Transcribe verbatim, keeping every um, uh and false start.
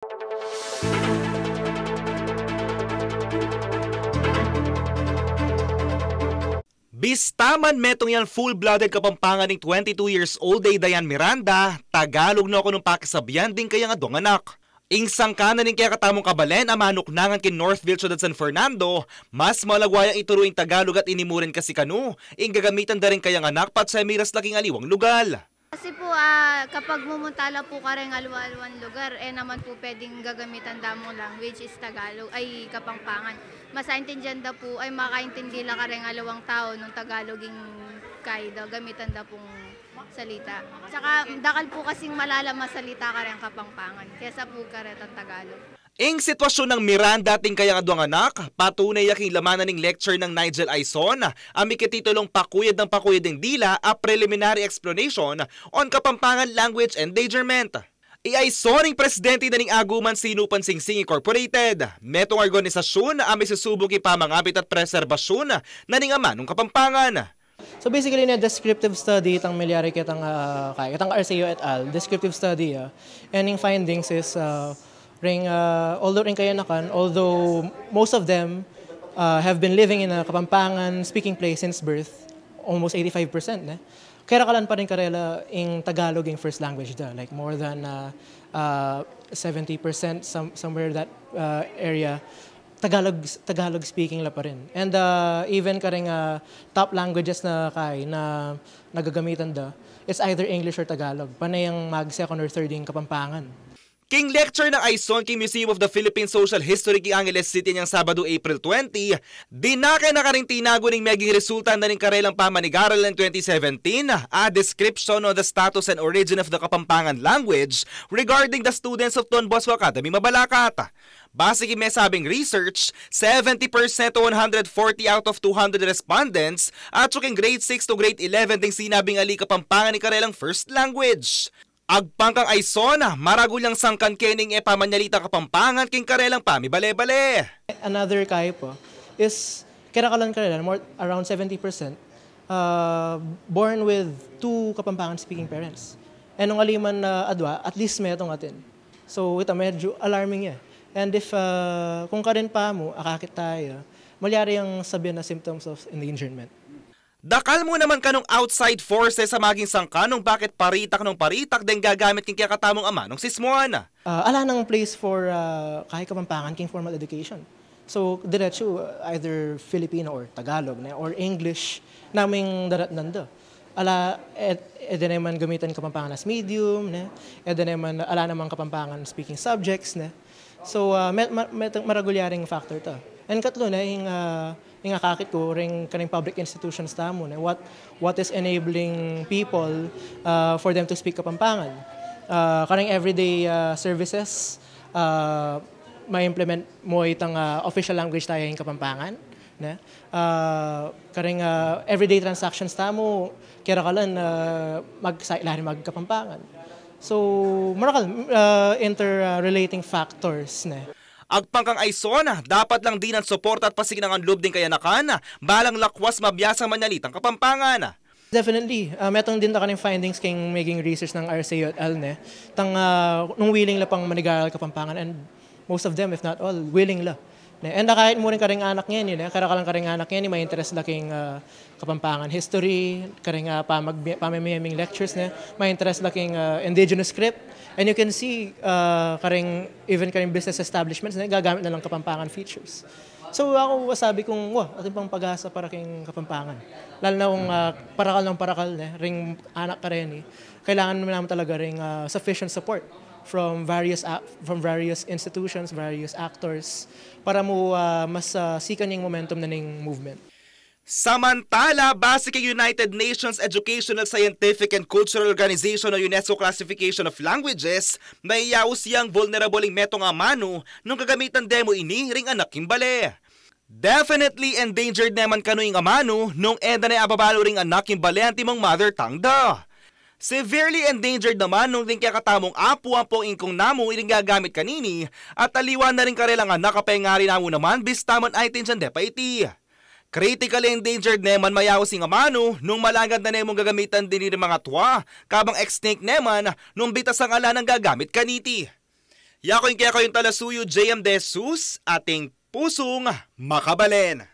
Bista man metung yang full-blooded Kapampangan ning twenty-two years old a i Diane Miranda, Tagalog no kanu ing pakisabian ding kayang aduang anak. Ing sangkan na ning kekatamung kabalen a manuknangan king Northville, Ciudad San Fernando, mas malagwa yang ituru ing Tagalog at ini mu rin kasi kanu ing gagamitan da ring kayang anak patse miras la king aliwang lugal. Kasi po, ah, kapag mumunta la po kareng aliwa-aliwang lugar, e naman po pwedeng gagamitan da mung language is Tagalog, ay, Kapampangan. Mas aintindihan da po, ay, makaintindi la kareng aliwang tau nung Tagalog ing kaya da, gamitan da pung salita. Tsaka, dakal po kasing malalam a salita kareng Kapampangan kesa po karetang Tagalog. Ing sitwasyun nang Miranda at ning kayang aduang anak, patunay ya king laman na ning lecture nang Nigel Aison, a mikititulung Pakuyad nang Pakuyad ing Dila, a preliminary explanation on Kapampangan language endangerment. I Aison ing presidente na ning Aguman Sinupan Singsing Incorporated, metung organisasyun a misusubuk king pamangapit at preserbasyun na ning amanung Kapampangan. So basically, ne, descriptive study itang milyari ketang, ah, kaya, ketang Arceo et al. Descriptive study, ah. And ing findings is, ah, ring, ah, although ring kayanakan, although most of them, ah, have been living in a Kapampangan speaking place since birth, almost eighty-five percent, ne? Kerakalan pa rin karela ing Tagalog ing first language da, like, more than, ah, ah, seventy percent, some, somewhere that, ah, area. Tagalog, Tagalog speaking la pa rin. And, ah, even karing, ah, top languages na kay, na nagagamitan da, it's either English or Tagalog. Pane yang mag second or third ing Kapampangan. King lecture nang Aison king Museum of the Philippine Social History king Angeles City niyang Sabado, April twenty, dinake na karing tinago ning meging resulta na ning karelang pamanigaral nang twenty seventeen, A Description on the Status and Origin of the Kapampangan Language regarding the students of Don Bosco Academy, Mabalacat. Base king mesabing research, seventy percent o one hundred forty out of two hundred respondents, atyu king grade six to grade eleven ding sinabing ali Kapampangan ing karelang first language. Agpang kang Aison, maragul yang sangkan keni ing e pamanyalitang Kapampangan king karelang pamibale-bale. Another kaya pa is, kerakalan karela, more around seventy percent, uh, born with two Kapampangan speaking parents. E nung ali man, uh, adua, at least metung atin. So, ita, medyo alarming ya. And if, uh, kung karin pa mu, akakit taya, malyari yang sabian a symptoms of endangerment. Dakal mu naman kanung outside forces a maging sangkan nung bakit paritak nung paritak deng gagamit king kekatamung amanung sismuan. Ah, ala nang place for, ah, kahit Kapampangan king formal education. So, diretso, ah, either Filipino or Tagalog, ne, or English, naming daratnan da. Ala, e, e de naman gamitan Kapampangan as medium, ne? E de naman, ala namang Kapampangan speaking subjects, ne? So, ah, me-, ma-, me-, maragul ya ring factor ta. And katlu, ne, ing, ah, ing akakit ku, ring, karing public institutions tamu, ne? What, what is enabling people, ah, for them to speak Kapampangan? Ah, karing everyday, ah, services, ah, ma-implement mu itang, ah, official language taya ing Kapampangan, ne? Ah, karing, ah, everyday transactions tamu, kerakalan, ah, mag-, sa-, larin mag-Kapampangan. So, marakal, ah, interrelating factors, ne? Agpang kang Aison, dapat lang dinan suporta at pasiknangan lub ding kayanakan, balang lakwas mabiasang manyalitang Kapampangan. Definitely, ah, metung din da karing findings king meging research nang R C U at L, ne? Tang, ah, nung willing la pang manigaral Kapampangan, and most of them, if not all, willing la. Ne? And, ah, kahit mu rin karing anak ngeni, ne? Karakalang karing anak ngeni, ma-interest la king, ah, Kapampangan history, karing, ah, pamag-, pamamie ming lectures, ne? Ma-interest la king, ah, indigenous script. And you can see, ah, karing, even karing business establishments, ne? Gagamit na lang Kapampangan features. So, aku, sabi kung, wa, atin pang pag-asa para king Kapampangan. Lalo na kung, ah, parakal nang parakal, ne, ring anak kareni, kailangan naman talaga ring, ah, sufficient support from various a-, from various institutions, various actors, para mu, ah, mas, ah, sikan ing momentum na ning movement. Samantala, base king United Nations Educational, Scientific, and Cultural Organization o UNESCO classification of languages, mayayaus yang vulnerable ing metung a amanu nung gagamitan de mu ini ring anak king bale. Definitely endangered ne man kanu ing amanu nung e da ne ababalu ring anak king bale antimong mother tongue da. Severely endangered naman nung ding kekatamung apu ampong ingkung na mu ing gagamit kanini at aliwa na ring karelang anak a pengari na mu naman bista man aintindian de pa iti. Critically endangered ne man mayaus ing amanu nung malagad na ne mung gagamitan dini ring mangatua, kabang extinct ne man nung bitasang ala nang gagamit kaniti. Yaku ing kekayung talasuyu, J M De Jesus, ating pusung makabalen.